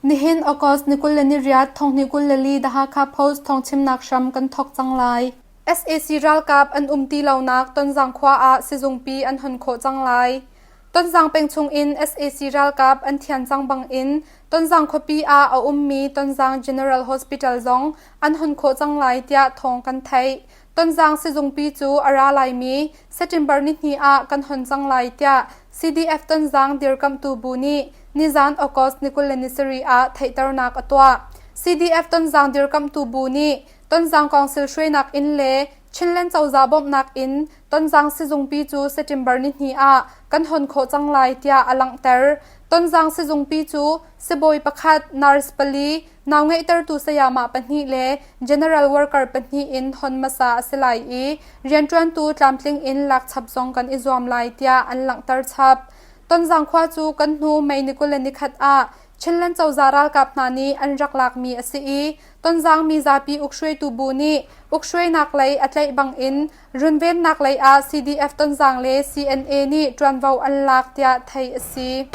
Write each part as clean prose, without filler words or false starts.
Nihin August ni 28 thonghnih 24 The Hakha Post thawngchimnak hram kan thawk cang lai. Sac ralkap an um ti lonak Tonzang khua ah sizungpi an hon khawh cang lai. Tonzang peng chungin sac ralkap an thian cang bangin Tonzang khuapi ah a ummi Tonzang General Hospital zong an hon khawh cang lai tiah thawng kan theih. Tonzang sizungpi cu a ra laimi September nihnih ah kan hon cang lai tiah CDF Tonzang dirkamhtu bu nih nizan August ni 27 ah theihternak a tuah. CDF Tonzang dirkamhtu bu nih Tonzang Council hruainak in le Chinland cozah bawmhnak in Tonzang sizungpi cu September nihnih ah kan hon khawh cang lai tiah a langhter. Tonzang sizungpi cu sibawi pakhat, nurse pali, nau ngeihtertu sayamah pahnih le general worker pahnih in hon hmasa a si lai i rianṭuantu tlamtling in lakchap zong kan i zuam lai tiah an langhter chap. Tonzang khua cu kan hnu May ni 21 ah Chinland cozah ralkap hna nih an rak lakmi a si i Tonzang mizapi ukhruaitu bu nih ukhruainak lei a tlaih bangin runvennak lei ah CDF Tonzang le CNA nih ṭuanvo an lak tiah theih a si.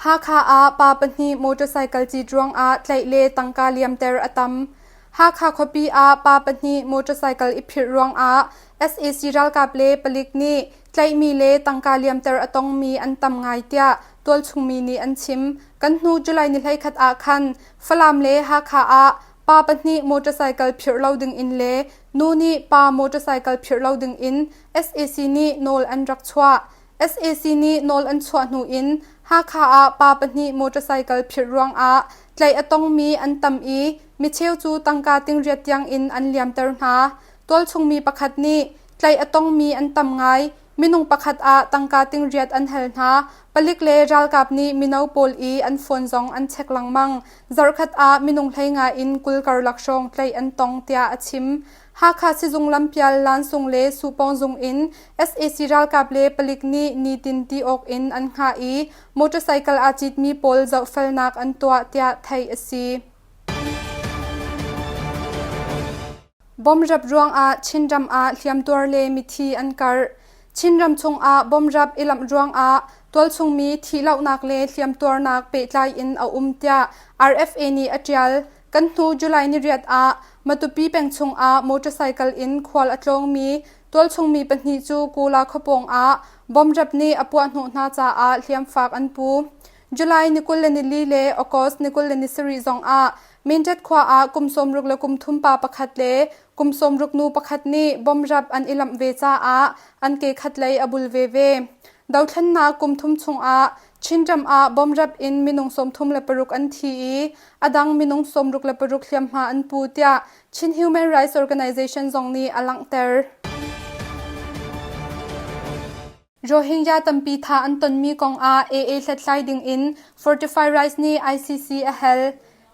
Hakha ah pa pahnih motorcycle cit ruangah tlaih le tangka liamter a tam. Hakha khuapi ah pa pahnih motorcycle i phirh ruangah sac ralkap le palik nih tlaihmi le tangka liamter a tongmi an tam ngai tiah tualchung mi nih an chim. Kan hnu July ni 11 ah khan Falam le Hakha ah pa pahnih motorcycle phirh lo dingin le nu nih pa motorcycle phirh lo dingin sac nih nawl an rak chuah. Sac nih nawl an chuah hnu in Hakha ah pa pahnih motorcycle phirh ruangah tlaih a tongmi an tam i micheu cu tangka tingriat tiang in an liamter hna. Tualchung mi pakhat nih tlaih a tongmi an tam ngai. Minung pakhat ah tangka tingriat an hal hna. Palik le ralkap nih mino pawl i an phone zong an check lengmang. Zarhkhat ah minung 15 in 20 karlak hrawng tlaih an tong tiah a chim. Hakha sizung lampial Lansung le Supawng zung in sac ralkap le palik nih nitin ti awk in an hngah i motorcycle aa citmi pawl zohfelnak an tuah tiah theih a si. Bomrap ruangah Chinram ah hliamtuar le mithi an karh. Chinram chungah bomrap i lamh ruangah tualchungmi thihlohnak le hliamtuarnak pehtlai in a um tiah RFA nih a ṭial. Kan hnu July niriat ah Matupi peng chungah motorcycle in khual a tlawngmi tualchungmi pahnih cu Kula khuapawng ah bomrap nih a puahhnawh hna caah hliamfak an pu. July ni 24 le August ni 27 zongah Mindat khua ah kum 60 le kum thum pa pakhat le kum 60 nu pakhat nih bomrap an i lamh ve caah an ke khatlei a bul veve. Dothlennak kum thum chungah Chinram ah bomrap in minung 36 an thi i a dang minung 66 hliamhma an pu tiah Chin Human Rights Organization zong nih a langhter. Rohingya tampi thah an tonmi kongah AA hlathlai dingin Fortify Rights nih ICC a hal.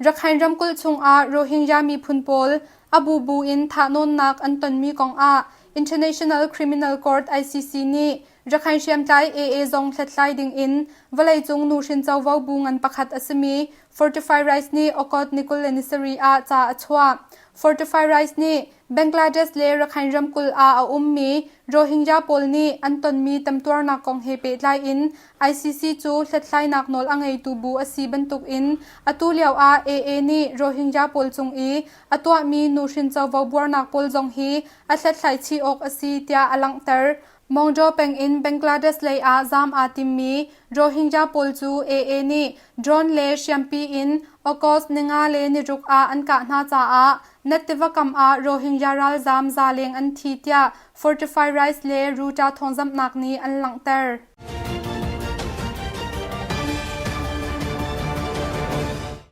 Rakhine ramkulh chungah Rohingya miphun pawl a bubu in thahnawnnak an tonmi kongah International Criminal Court ICC nih Rakhine hriamtlai AA zong hlathlai dingin vawleicung nuhrin covo bu ngan pakhat a simi Fortify Rights nih August ni 27 ah ca a chuah. Fortify Rights nih Bangladesh le Rakhine ramkulh ah a ummi Rohingya pawl nih an tonmi temtuarnak kong he pehtlai in ICC cu hlathlainak nawl a ngeitu bu a si bantukin atu lio ah AA nih Rohingya pawl cung i a tuahmi nuhrin covo buarnak pawl zong hi a hlathlai chih awk a si tiah a langhter. Mongdaw peng in Bangladesh lei ah zaam aa timmi Rohingya pawl cu AA nih drone le hriampi in August ninga le niruk ah an kah hna caah Nat tiva kam ah Rohingya ralzaam za leng an thi tiah Fortify Rights le Ruta thawngzamhnak nih an langhter.